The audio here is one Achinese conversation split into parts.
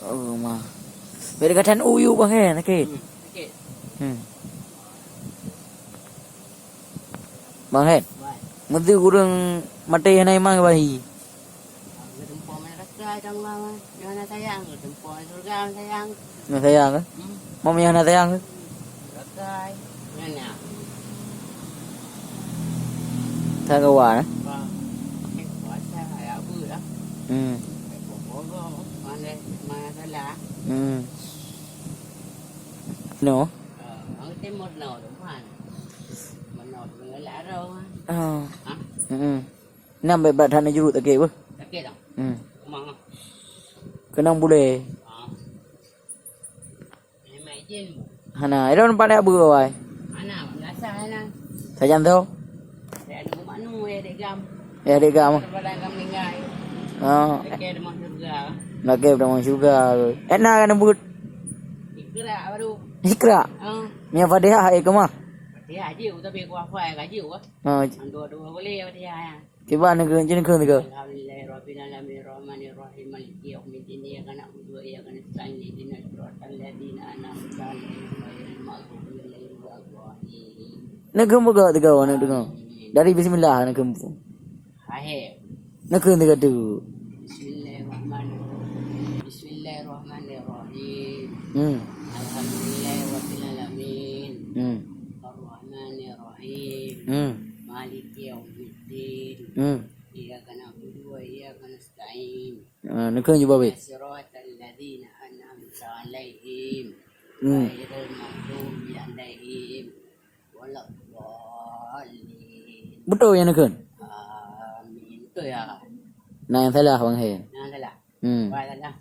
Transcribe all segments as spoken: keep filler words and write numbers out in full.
Oh, ma. Bèk gatan uyu Bang Hen, sakét. Hmm, sakét. Hmm. Bang Hen. Wai. Meudeuh ureueng maté hana iman bahi. Geutumpo meunasah, ya Allah, mah. Nyoe hana sayang, geutumpo syurga sayang. Hana sayang, eh? Hmm. Mau yang hana sayang, eh? Rakai. Nyoe na. Sang kawan, eh? Wah. Eh, puasa, ya, apa dah? Hmm. Eh, pokok, mana, mana salah? Hmm. No. Ah, orang timur no, tu, man. Mana orang larang, ah. Ah. Ah. Mm-mm. Nam bèk brat hana jurut sakét beuh. Sakét dah. Hmm. Keumang ah. Keunong bulèe. Ah. Memang izin. Hana, ilôn pandai beuh awai. Hana, biasa hana. Sajan tu. Saya ada maknu ya dek gam. Ya dek gam. Daripada gam meninggal. Oh. Sakét demam syurga. Sakét demam syurga. Etna kan buet. Ikra baru. Ikra. Ah. Nya Fatihah ai keumah. Fatihah aja tapi aku hafal aja ah. Oh. Dua-dua boleh Fatihah ya. Kiban neukheun, ci neukheun sigoe. Alhamdulillahirabbil alamin, rahmanirrahim, maliki yaumiddin, iyyaka na'budu wa iyyaka nasta'in, ihdinas siratal ladzina an'amta 'alaihim, ghairil maghdubi 'alaihim waladdallin. Neukheun sigoe, sigoe, neukheun. Amin. Dari bismillah neukheun. Akhé. Neukheun sigoe tu. Bismillahirrahmanirrahim. Bismillahirrahmanirrahim. Hmm. Alhamdulillahirabbil alamin. Hmm. Arrahmanirrahim. Hmm. Maliki yaumiddin. Hmm. Iyyaka na'budu wa iyyaka nasta'in. Ah, neukheun jubah beh. Siratal ladzina an'amta 'alaihim. Hmm. Ghairil maghdubi 'alaihim waladdallin. Beutôi nyang neukheun? Amin. Beutôi ya. Na nyang salah Bang Hen. Na nyang salah. Hmm. Wah, salah.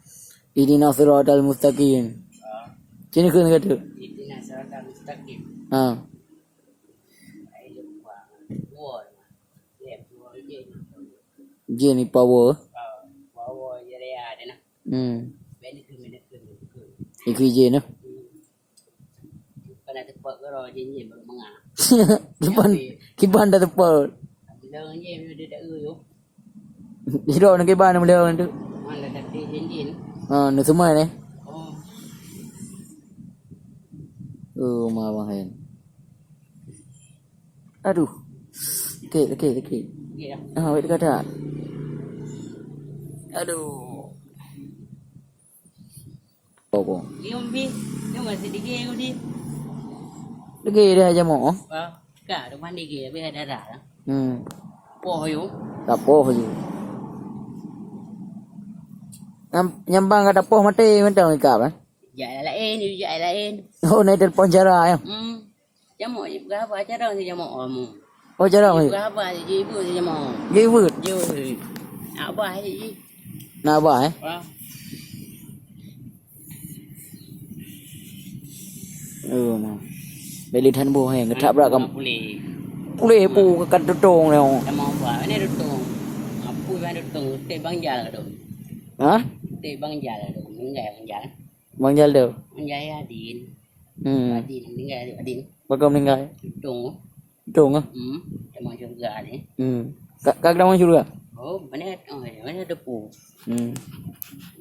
Ihdinas siratal mustaqim. Ah. Ci neukheun sigoe tu. Ihdinas siratal mustaqim. Ha. Ai lupa. Dua. Ya, dua je. Jin ipawa. Ah, pawa je dia ada nah. Hmm. Bèk neukheun, bèk neukheun, bèk neukheun. Ikheun jin nah. Hmm. Kana teupot keudroe jin-jin baru meungah. Kiban, kiban dah teupot. Bilang jin dia tak eu. Sidroe nang kiban meuleueng tu. Mana tapi jin-jin. Ha, neuseumai eh. Oh. Oh, ma Bang Hen. Aduh. Sakét, sakét, sakét. Sakét dah. Ah, wait dekat dah. Aduh. Apa? Dia ambil, dia masih degil aku ni. Degil dah jamoe, oh? Ah, ka, rumah degil, habis ada darah lah. Hmm. Poh you. Tak poh you. Nyam-, nyambang kata poh mati, mantong ikap, eh? Jak lain, you jak lain. Oh, naik telepon cara, ya? Hmm. Jamoe, peugah haba carông si jamoe, oh, mu. Oh, carông, ya? Peugah haba si ibu si jamoe. Dia ibu? Dia ibu. Nak abah si ji. Nak abah, eh? Wah. Oh, ma. Beli than boh, eh. Ngetak berat kam. Pulih. Pulih pu ke kan tutong ni, oh. Sama abah, ni tutong. Apa yang tutong? Teh Bang Jal tu. Ha? Teh Bang Jal tu. Meninggal Bang Jal. Bang Jal tu? Bang Jal ya, Din. Hmm. Adin, meninggal Adin. Bagaimana meninggal? Dong. Dong ah? Hmm. Teman syurga ni. Hmm. Ka, ka teman syurga? Oh, mana, oh, mana depu. Hmm.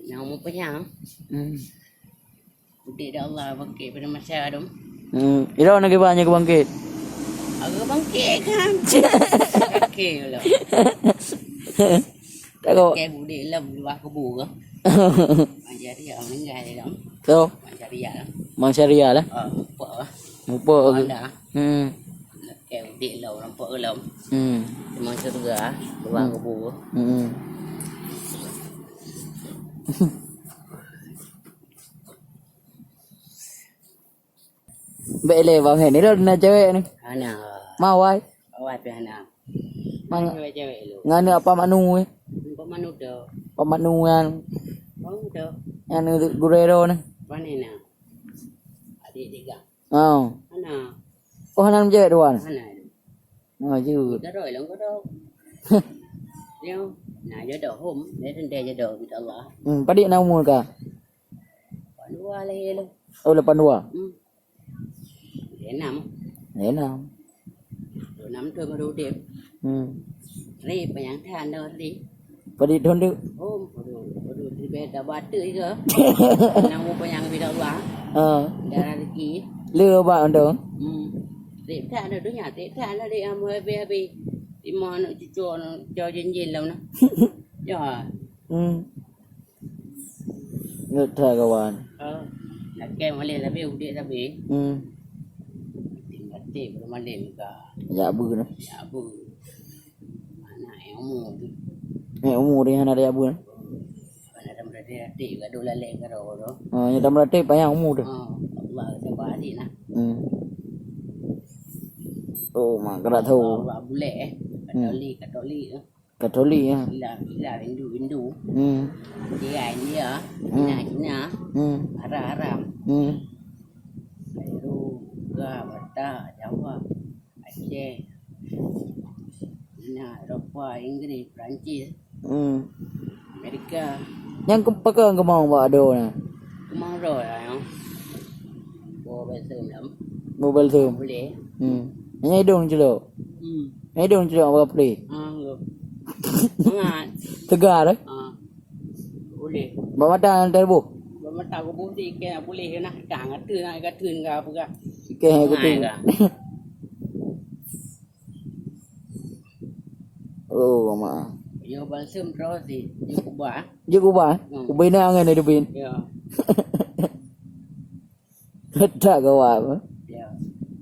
Yang mau penyang. Hmm. Udik dah Allah bangkit pada masa tu. Hmm. Ira nak ke banyak ke bangkit? Aku bangkit kan. Okey lah. Tak kau. Okey, udik lah luar kubu ke. Manjari yang meninggal dia dong. So. Manjari ya. Manjari ya lah. Ah, lupa lah. Lupa ke? Anda. Hmm. Okey, udik lah orang pok gelom. Hmm. Cuma syurga, luar kubu. Hmm. Bèk lé Bang Hen, ni dah na cewek ni. Hana. Mawai. Mawai pih hana. Mang cewek-cewek lu. Ngana apa manu eh? Apa manu tu? Apa manu yang? Manu tu. Yang ni gurero ni. Mana na? Adik tiga. Oh. Hana. Oh, hana cewek dua ni. Hana. Oh, jut. Kita doa long kodo. Dia na jodoh hom, dia tende jodoh kita Allah. Hmm, padik na umur ka? Pandua lagi lu. Oh, lapan dua. Hmm. Dia enam. Dia enam. Dua enam tu baru dia. Hmm. Ri penyangka anda ri. Padik tahun tu? Oh, baru, baru ri Beh, tak bateuk ke? Nang upanyang bidang Allah. Ha. Dah rezeki. Le bak tu. Hmm. Sip that ada dunia, sip that ada dek yang habis-habis. Lima anak cucu, anak cucu jin-jin lah mana. Ya. Hmm. Ngeut that kawan. Oh. Lakée maleh tapi udek tapi. Hmm. Tinggal tik belum maleh muka. Ya bu nah. Ya bu. Mana yang umur tu? Eh, umur dia hana ada ya bu nah. Mana dah berarti tik gaduh lalek karo tu. Ha, yang dah berarti payah umur tu. Ha, Allah sabar adik nah. Hmm. Oh, mak gerak tahu. Allah bulek eh. Hmm. Katolik, Katolik tu. Katolik ya. Islam, Islam, Hindu, Hindu. Hmm. India, India. Hmm. Cina, Cina. Hmm. Arab, Arab. Hmm. Lalu Gurah, Batak, Jawa, Aceh. Cina, Eropa, Inggris, Perancis. Hmm. Amerika. Nyang ke-, pakon keumau bak ado na? Keumau ro lah nyang. Bo balsem lam. Bo balsem. Boleh. Hmm. Nyang idong celok. Hmm. Nyang idong celok bak play. Ah, yo. Mangat. Tegar eh? Ah. Boleh. Bak mata nyang terbuh. Bak mata kubu ti ke boleh ke nah. Dah ngata nak kata enggak apa kah. Ke aku tu. Mangat kah? Oh, mak. Yo balsem terus si. Yo kubah. Jeuet kubah? Hmm. Ubena angan ada bin. Ya. Tak gawat apa? Ya.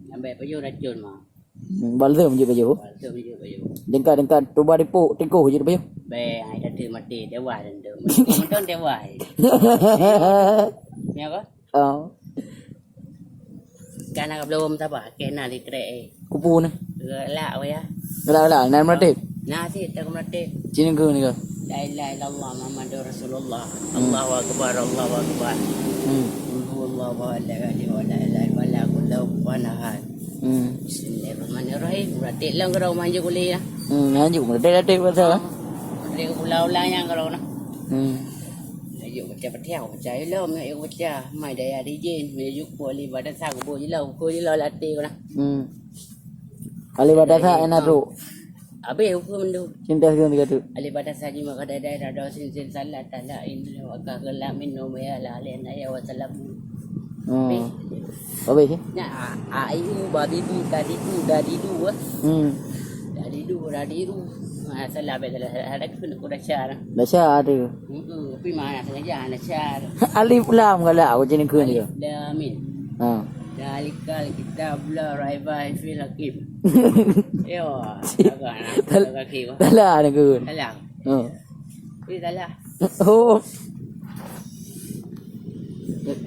Sampai pajoh racun mah. Hmm, balsem jeuet pajoh. Balsem jeuet pajoh. Dengkat-dengkat tuba dipuk, tingkoh jeuet pajoh. Beh, ai tadi mati dewa dan tu. Mati dewa. Ya apa? Oh. Kan nak belum sabar, kena dikrek eh. Kupu ni. Gelak weh ya. Gelak-gelak, nan meuratéb. Nah, si tak meuratéb. Cina ke ni ke? La ilaha illallah Muhammadur Rasulullah. Hmm. Allahu akbar, Allahu akbar. Hmm. Qul huwallahu ahad, la ilaha illallah, qul huwallahu ahad. Hmm. Bismillahirrahmanirrahim. Meuratéb lang keu manjung ulih lah. Hmm, manjung meuratéb-ratéb pasal lah. Meuratéb ulang-ulang nyang kalau nah. Hmm. Ayuk baca Fatihah, baca ilom, ayuk baca. Mai daya dijin, menuju kuali badasa, kubu jilo, kubu jilo latih kau nah. Hmm. Alif bata sa ena tu. Habis hukum tu. Cinta sekian tiga tu. Alif bata sa jima kada dai rada sin sin salah tala in wa ka kala min no ya la le na ya wa salam. Hmm. Habis. Habis eh? Nya a, a i u ba bi bu ta di bu da di du ah. Hmm. Da di du da di du. Ha, salah be salah. Ada kena ku dasar. Dasar tu. Hmm, tapi mana sengaja dasar. Alif lam galak aku jenis kena dia. Alif lam mim. Ha. Zalikal kitab la raiba fihi hakim. Yo, agak nak Tal-, agak kaki apa? Salah ni ke? Salah. Ha. Eh, salah. Oh.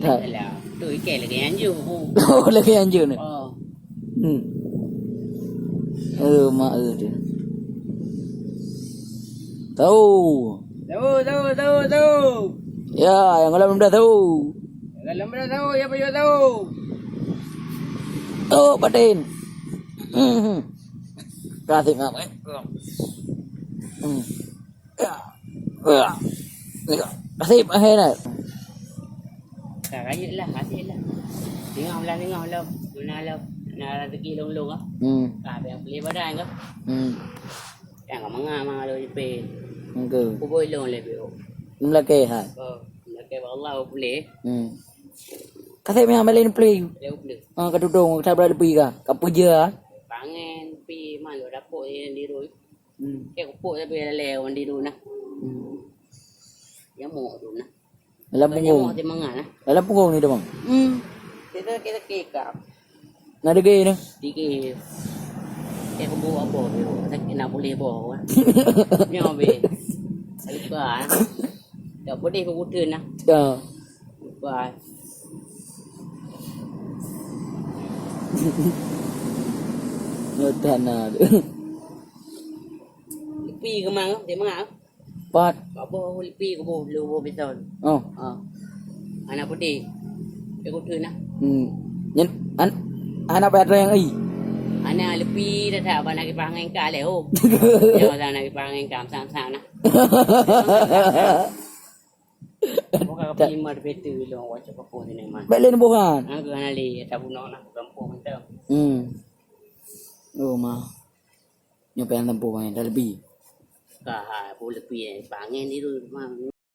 Tak. Salah. Tu ikan lagi anjur. Oh, lagi anjur ni. Oh. Hmm. Oh, mak eh tu. Tahu. Tahu, tahu, tahu, tahu. Ya, yang malam dah tahu. Dalam belah tahu, ya payah tahu. Oh, batin. Hmm. Kasih ngap eh. Hmm. Ya. Ya. Ya. Kasih pakai nak. Dah rayeuk lah, kasih lah. Tengok lah, tengok lah. Guna lah. Nak rezeki long-long ah. Hmm. Ah, biar beli badan ke? Hmm. Yang kau manga manga lo ipe. Engke. Kuboi long le biu. Melakei ha. Oh, melakei Allah boleh. Hmm. Kasih meh amalin play. Dia boleh. Ah, ka tudong, ka tabrak lepi ka. Ka puja. Pangen pi malu dapur yang di roi. Hmm. Kek kupuk tapi lalai wan di roi nah. Hmm. Ya mau tu nah. Dalam punggung. Mau di mangan nah. Dalam punggung ni dah bang. Hmm. Kita kita kekap. Nah dege ni. Dege. Kek kupuk apa tu? Sakit nak boleh bawa. Nyawa be. Luka. Tak boleh kau kutun nah. Ya. Luka. Nyotan na. Lepi kemang, dia mengah. Pat. Apa lepi ke boh, lu boh beton. Oh. Ha. Anak putih. Dia kutun nah. Hmm. Nyen an-, anak payah yang ai. Anak lepi dah tak abang nak kipas angin ka leh oh. Dia masa nak kipas angin ka sam-sam nah. Bukan kepala lima betul long wacok kepung sini man. Bek lain bukan. Angka nali tak bunuh nak gampung mantap. Hmm. Oh mah. Nyoba yang tempuh main dah lebih. Ka ha, bu lepi eh. Pangen di rumah.